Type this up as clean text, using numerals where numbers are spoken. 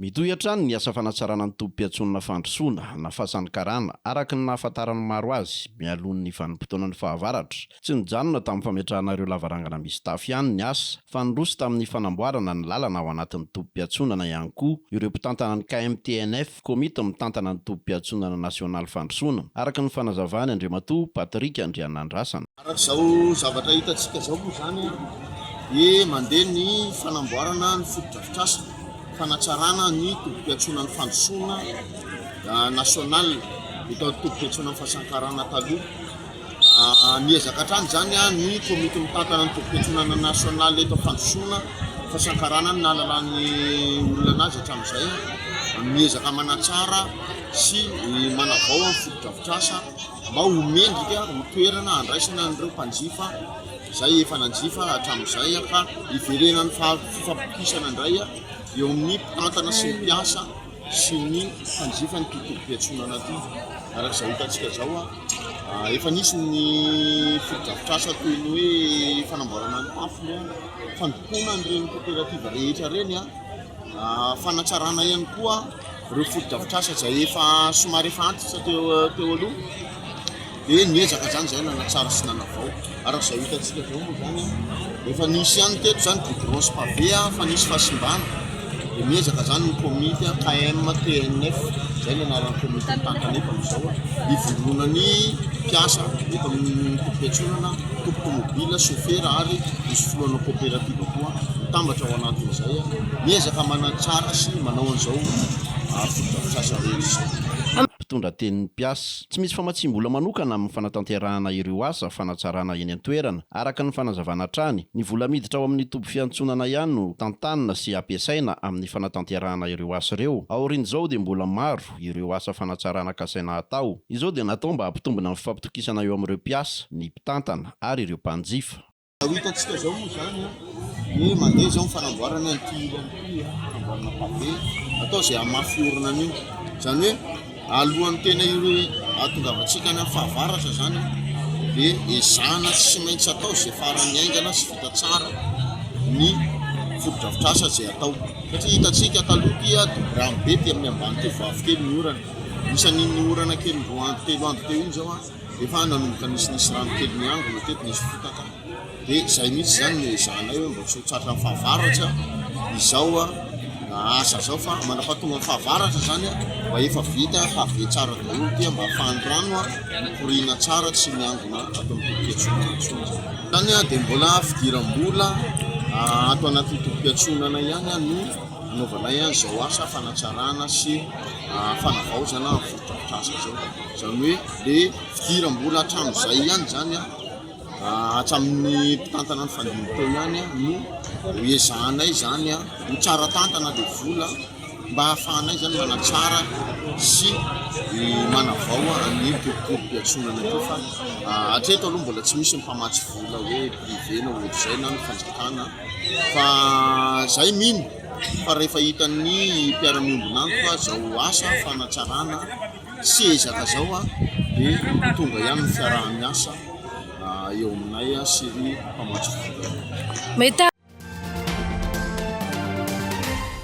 Mitohy hatrany ny asa fanatsarana ny tobim-piantsonana Fandrosoana na Fasan'ny Karana, araka ny nahafantaran'ny maro azy, mialoha ny vanim-potoanan'ny fahavaratra. Tsy nijanona tamin'ny fametrahana ireo lavarangana misy tafo ihany ny asa, fa niroso tamin'ny fanamboarana ny lalana ao anatin'ny tobim-piantsonana ihany koa ireo mpitantana ny KMTNF, Komity mitantana ny tobim-piantsonana nasionaly Fandrosoana, araka ny fanazavany Andriamatoa Patrick Andrianandrasana. Araka izao zavatra hitantsika izao moa izany dia mandeha ny fanamboarana ny fotodrafitrasa. fanatsarana ny tobim-piantsonan'ny fandrosoana national eto amin'ny tobim-piantsonan'ny Fasankarana taloha. Miezaka hatrany izany ny komity mitantana ny tobim-piantsonana national eto Fandrosoana Fasankarana no nahalalan'ny olona anazy hatramin'izay. Miezaka manatsara sy manavao ny fotodrafitrasa mba ho mendrika ho toerana handraisana an'ireo mpanjifa izay efa nanjifa hatramin'izay ka hiverenan'ny fifampitokisana indray eo amin'ny mpitantana sy ny mpiasa sy ny mpanjifa ny tobim-piantsonana ity. Araka izao hitantsika izao, efa nisy ny fotodrafitrasa toy ny hoe fanamboarana ny tafony, fandokoana an'ireny koperativa rehetra ireny. Fanatsarana ihany koa ireo fotodrafitrasa izay efa somary efa antitra teo teo aloha dia niezaka izany izahay nanatsara sy nanavao. Araka izao hitantsika izao moa izany efa nisy ihany teto izany goudron sy pavé fa nisy fahasimbana dia miezaka izany ny komity KMTNF izay ny anaran'ny komity mitantana eto amin'izao ivondronan'ny mpiasa eto amin'ny tobim-piantsonana, tompon-tomobila, sofera ary misy filohana koperativa koa. Mitambatra ao anatin'izay, miezaka manatsara sy manao an'izao fotodrafitrasa rehetra izao. Mpitondra tenin'ny mpiasa. Tsy misy famatsiam-bola manokana amin'ny fanatanterahana ireo asa fanatsarana eny an-toerana, araka ny fanazavana hatrany. Ny vola miditra ao amin'ny toby fiantsonana ihany no tantanina sy ampiasaina amin'ny fanatanterahana ireo asa ireo. Aorian'izao dia mbola maro ireo asa fanatsarana kasaina hatao. Izao dia natao mba hampitombina ny fifampitokisana eo amin'ireo mpiasa, ny mpitantana ary ireo mpanjifa. Ho hitantsika izao moa izany dia mandeha izao ny fanamboarana an'ity ilany ity, fanamboarana pavé, atao izay hamafy orina an'io. Izany hoe alohan'ny tena hahatongavantsika any amin'ny fahavaratra izany dia ezahana tsy maintsy atao izay faran'ny haingana sy vita tsara ny fotodrafitrasa izay atao. Satria hitantsika taloha ity rano be ety amin'ny ambany ity vao avy kely ny orana. Nisy an'iny orana kely roa andro telo andro teo iny izao. Efa nanomboka nisinisy rano kely niangona teto, nisy fotaka, dia izay mihitsy izany no ezahanay hoe mba tsy ho tratran'ny fahavaratra izao asa izao fa mandra-pahatonga ny fahavaratra izany mba efa vita pavé tsara daholo ity mba ahafahan'ny rano mikoriana tsara tsy miangona ato amin'ny tobim-piantsonana intsony izany. Izany dia mbola fidiram-bola ato anatin'ny tobim-piantsonana ihany no anaovanay an'izao asa fanatsarana sy fanavaozana ny fotodrafitrasa izao. Izany hoe le fidiram-bola hatramin'izay ihany izany hatramin'ny mpitantana nifandimby teo ihany no ezahanay izany ho tsara tantana le vola mba ahafahanay izany manatsara sy manavao ny tobim-piantsonana ity fa hatreto aloha mbola tsy misy ny mpamatsy vola hoe privé na ohatr'izay na ny fanjakana fa zay mino fa rehefa hitan'ny mpiara-miombon'antoka zao asa fanatsarana sy ezaka zao a dia tonga ihany ny fiaraha-miasa eo aminay sy ry mpamatsy vola.